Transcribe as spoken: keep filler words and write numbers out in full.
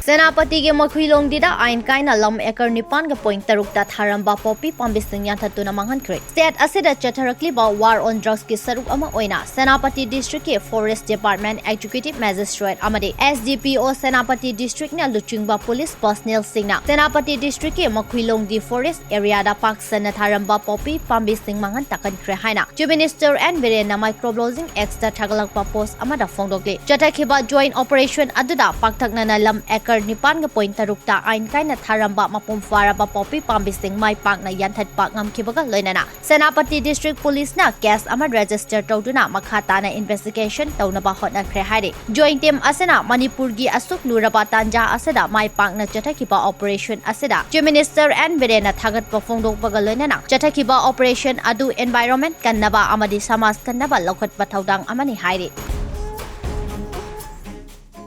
ꯁꯦꯅꯥꯄꯇꯤꯒꯤ ꯃꯈꯨꯏꯂꯣꯡꯗꯤꯗ ꯑꯥꯏꯟ ꯀꯥꯏꯅ ꯂꯝ ꯑꯦꯀꯔ ꯅꯤꯄꯥꯟꯒ ꯄꯣꯏꯟ ꯇꯔꯨꯛꯇ ꯊꯥꯔꯝꯕ ꯄꯣꯄꯤ ꯄꯥꯝꯕꯤꯁꯤꯡ ꯌꯥꯟꯊꯠꯇꯨꯅ ꯃꯥꯡꯍꯟꯈ꯭ꯔꯦ꯫ ꯁ꯭ꯇꯦꯠ ꯑꯁꯤꯗ ꯆꯠꯊꯔꯛꯂꯤꯕ ꯋꯥꯔ ꯑꯣꯟ ꯗ꯭ꯔꯒꯁꯀꯤ ꯁꯔꯨꯛ ꯑꯃ ꯑꯣꯏꯅ ꯁꯦꯅꯥꯄꯇꯤ ꯗꯤꯁꯇ꯭ꯔꯤꯛꯀꯤ ꯐꯣꯔꯦꯁ ꯗꯤꯄꯥꯔꯠꯃꯦꯟ ꯑꯦꯛꯖꯤꯀ꯭ꯌꯨꯇꯤꯚ ꯃꯦꯖꯤꯁꯇ꯭ꯔꯦꯠ ꯑꯃꯗꯤ ꯑꯦꯁ ꯗꯤ ꯄꯤ ꯑꯣ ꯁꯦꯅꯥꯄꯇꯤ ꯗꯤꯁꯇ꯭ꯔꯤꯛꯅ ꯂꯨꯆꯤꯡꯕ ꯄꯨꯂꯤꯁ ꯄꯔꯁꯅꯦꯜꯁꯤꯡꯅ ꯁꯦꯅꯥꯄꯇꯤ ꯗꯤꯁꯇ꯭ꯔꯤꯛꯀꯤ ꯃꯈꯨꯏꯂꯣꯡꯗꯤ ꯐꯣꯔꯦꯁ ꯑꯦꯔꯤꯌꯥꯗ ꯄꯥꯛ ꯁꯟꯅ ꯊꯥꯔꯝꯕ ꯄꯣꯄꯤ ꯄꯥꯝꯕꯤꯁꯤꯡ ꯃꯥꯡꯍꯟ ꯇꯥꯛꯍꯟꯈ꯭ꯔꯦ ꯍꯥꯏꯅ ꯆꯤꯐ ꯃꯤꯅꯤꯁꯇꯔ ꯑꯦꯟ ꯕꯤꯔꯦꯟꯅ ꯃꯥꯏꯀ꯭ꯔꯣꯕ꯭ꯂꯣꯒꯤꯡ ꯑꯦꯛꯁꯇ ꯊꯥꯒꯠꯂꯛꯄ ꯄꯣꯁ ꯑꯃꯗ ꯐꯣꯡꯗꯣꯛꯂꯤ꯫ ꯆꯠꯊꯈꯤꯕ ꯖꯣꯏꯟꯠ ꯑꯣꯄꯔꯦꯁꯟ ꯑꯗꯨꯗ ꯄꯥꯛꯇꯛꯅꯅ ꯂꯝ ꯑꯦꯀꯔ ꯅꯤꯄꯥꯟꯒ ꯄꯣꯏꯟ ꯇꯔꯨꯛꯇ ꯑꯥꯏꯟ ꯀꯥꯏꯅ ꯊꯥꯔꯝꯕ ꯃꯄꯨꯡ ꯐꯥꯔꯕ ꯄꯣꯄꯤ ꯄꯥꯝꯕꯤꯁꯤꯡ ꯃꯥꯏ ꯄꯥꯛꯅ ꯌꯥꯟꯊꯠꯄ ꯉꯝꯈꯤꯕꯒ ꯂꯣꯏꯅꯅ ꯁꯦꯅꯥꯄꯇꯤ ꯗꯤꯁꯇ꯭ꯔꯤꯛ ꯄꯨꯂꯤꯁꯅ ꯀꯦꯁ ꯑꯃ ꯔꯦꯖꯤꯁꯇꯔ ꯇꯧꯗꯨꯅ ꯃꯈꯥ ꯇꯥꯅ ꯏꯟꯚꯦꯁꯇꯤꯒꯦꯁꯟ ꯇꯧꯅꯕ ꯍꯣꯠꯅꯈ꯭ꯔꯦ ꯍꯥꯏꯔꯤ꯫ ꯖꯣꯏꯟꯠ ꯇꯤꯝ ꯑꯁꯤꯅ ꯃꯅꯤꯄꯨꯔꯒꯤ ꯑꯁꯨꯛ ꯂꯨꯔꯕ ꯇꯥꯟꯖꯥ ꯑꯁꯤꯗ ꯃꯥꯏ ꯄꯥꯛꯅ ꯆꯠꯊꯈꯤꯕ ꯑꯣꯄꯔꯦꯁꯟ ꯑꯁꯤꯗ ꯆꯤꯐ ꯃꯤꯅꯤꯁꯇꯔ ꯑꯦꯟ ꯕꯤꯔꯦꯟꯅ ꯊꯥꯒꯠꯄ ꯐꯣꯡꯗꯣꯛꯄꯒ ꯂꯣꯏꯅꯅ ꯆꯠꯊꯈꯤꯕ ꯑꯣꯄꯔꯦꯁꯟ ꯑꯗꯨ ꯏꯟꯚꯥꯏꯔꯣꯟꯃꯦꯟꯠ ꯀꯟꯅꯕ ꯑꯃꯗꯤ ꯁꯃꯥꯖ ꯀꯟꯅꯕ ꯂꯧꯈꯠꯄ ꯊꯧꯗꯥꯡ ꯑꯃꯅꯤ ꯍꯥꯏꯔꯤ꯫